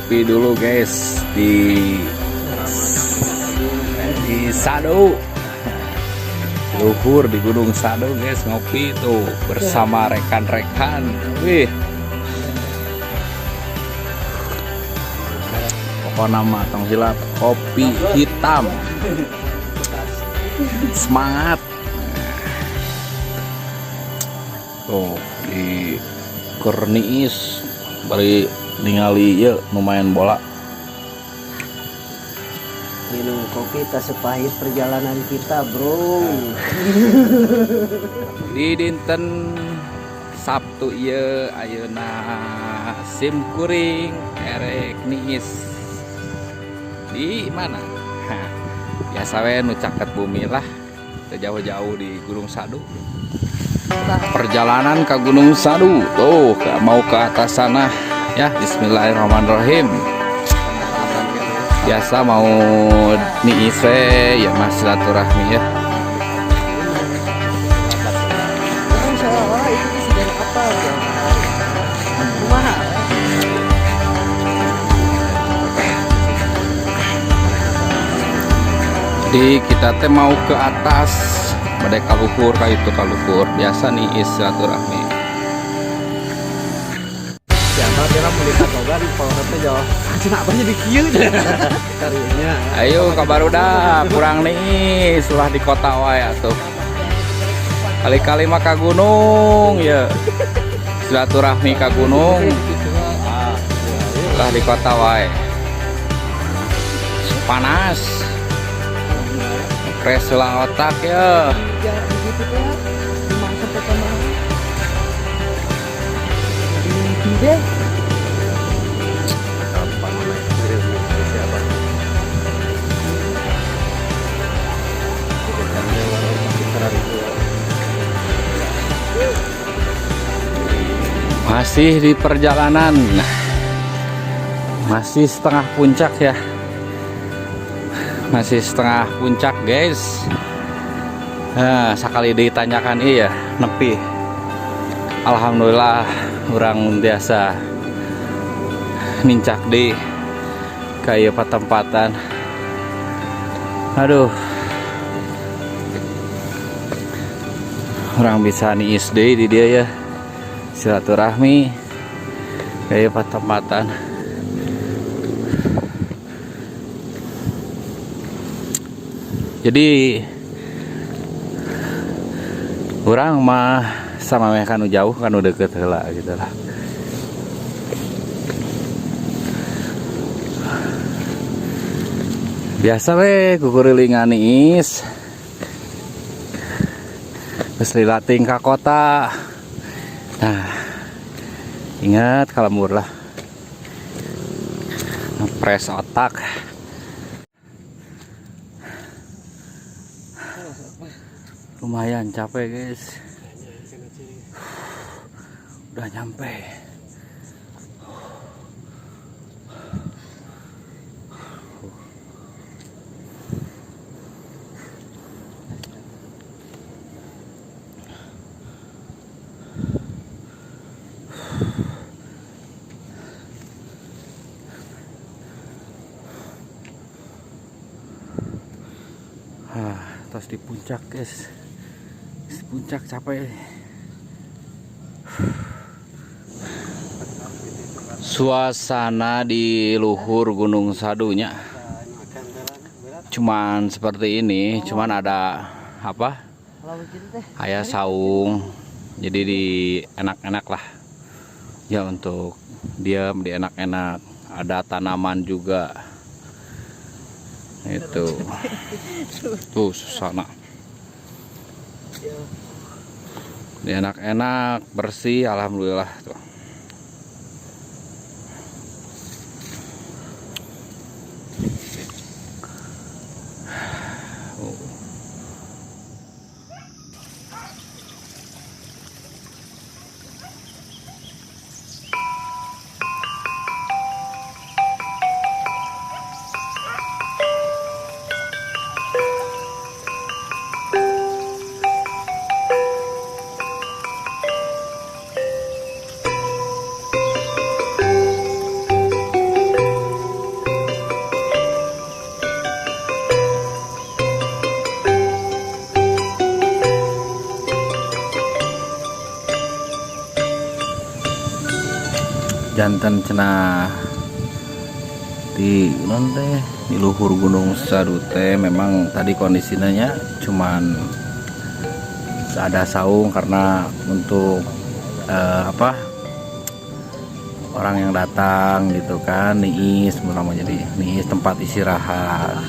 Ngopi dulu guys di Sadu. Luhur di Gunung Sadu guys, ngopi tuh bersama rekan-rekan. Wih. Pokoknya mah tong hilap kopi hitam. Semangat. Tuh di Kurniis bari ningali ieu nu main bola. Minum kopi tak sepahit perjalanan kita, bro. Di dinten Sabtu ieu ayeuna sim kuring erek niis. Di mana? Hah, biasa we nu caket bumi lah. Teu jauh-jauh di Gunung Sadu. Perjalanan ke Gunung Sadu. Tuh, mau ke atas sana ya. Bismillahirrahmanirrahim. Biasa mau niis we ya mas silaturahmi ya. Seolah-olah itu tuh sudah apa ya? Kumaha? Jadi kita teh mau ke atas bade kaluhur ka itu kaluhur biasa nih silaturahmi. Siapa kira mau dikatogan kalau teh jauh. Cenah apa jadi kieu karunya. Ayo ka barudak kurang nih sulah di kota wae atuh. Kali-kali mah ka gunung ya. Silaturahmi ka gunung. Lah di kota wae. Panas. Fresh lah otak ya. Ya begitu teh. Di mangsa pertama. Mimpi deh. Kapan naik siapa? Masih di perjalanan. Masih setengah puncak ya. Masih setengah puncak guys. Nah, sekali ditanyakan iya nepi. Alhamdulillah orang biasa nincak di kayak patempatan. Aduh. Orang bisa niis deui di dia ya. Silaturahmi kayak patempatan. Jadi orang mah sama meh kanu jauh kanu deket heula gitu lah. Biasa we kukurilingan niis. Geus lilating ka kota. Nah, ingat kalembur lah. Ngepres otak. Lumayan capek guys. Udah nyampe. Tos di puncak guys. Di puncak capek. Suasana di luhur Gunung Sadunya cuman seperti ini, cuman ada apa? Ayah saung. Jadi di enak-enak lah. Ya untuk diam di enak-enak. Ada tanaman juga. Itu. Tuh suasana. Di enak-enak, bersih, alhamdulillah tuh. Janten cenah di naon teh, di luhur Gunung Sadu teh memang tadi kondisinya nya cuman ada saung karena untuk apa, orang yang datang gitu kan niis mau, jadi niis, tempat istirahat.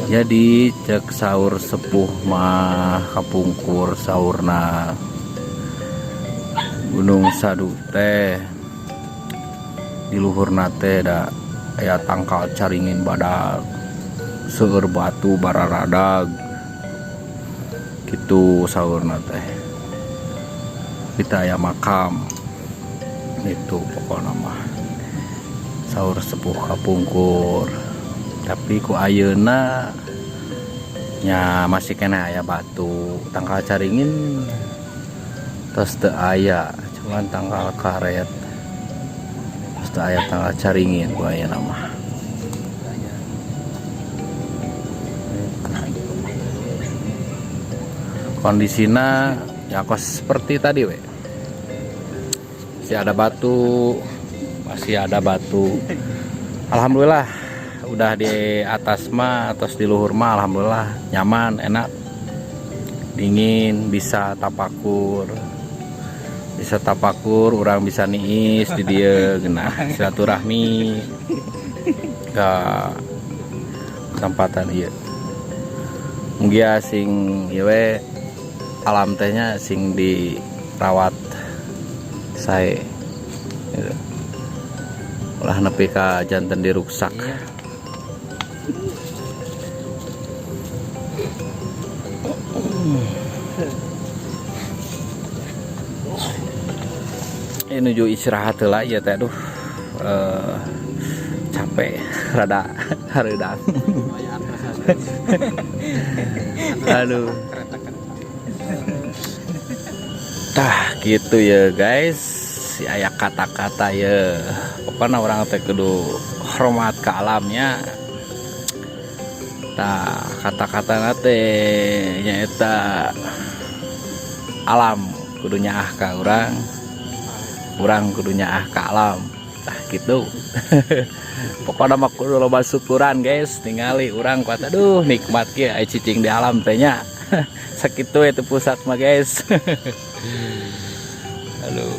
Jadi cek saur sepuh mah kapungkur, saurna Gunung Sadu teh di luhurna teh da aya tangkal caringin badag, seueur batu bararadag gitu. Saurna teh kita aya makam itu, pokoknya mah saur sepuh kapungkur. Tapi ku ayeuna nya masih kena aya batu, tangkal caringin terus teu aya, cuman tangkal karet. Terus teu aya tangkal caringin ku ayeuna mah. Kondisinya ya kos seperti tadi we, masih ada batu, masih ada batu. Alhamdulillah udah di atas mah, atas di luhur mah alhamdulillah nyaman, enak, dingin, bisa tapakur, bisa tapakur, orang bisa niis di dieu genah, silaturahmi ke tempatan ieu. Mugia sing ieu we, alam teh nya sing dirawat sae gitu. Ulah nepi ka janten diruksak. Ini nuju istirahat lah ya teh. Aduh, capek, rada hareudang, aduh. Tah gitu ya guys, si aya kata-kata ya, pokoknya orang teh kudu hormat ke alamnya. Tah kata-kata teh nyaeta alam kudu nyaah ka urang, urang kudu nyaah ka alam. Tah gitu, pokoknya mah kudu loba syukuran guys. Ningali urang kuat, aduh, nikmat kieu aya cicing di alam teh nya. Sakitu itu pusat mah guys, aduh.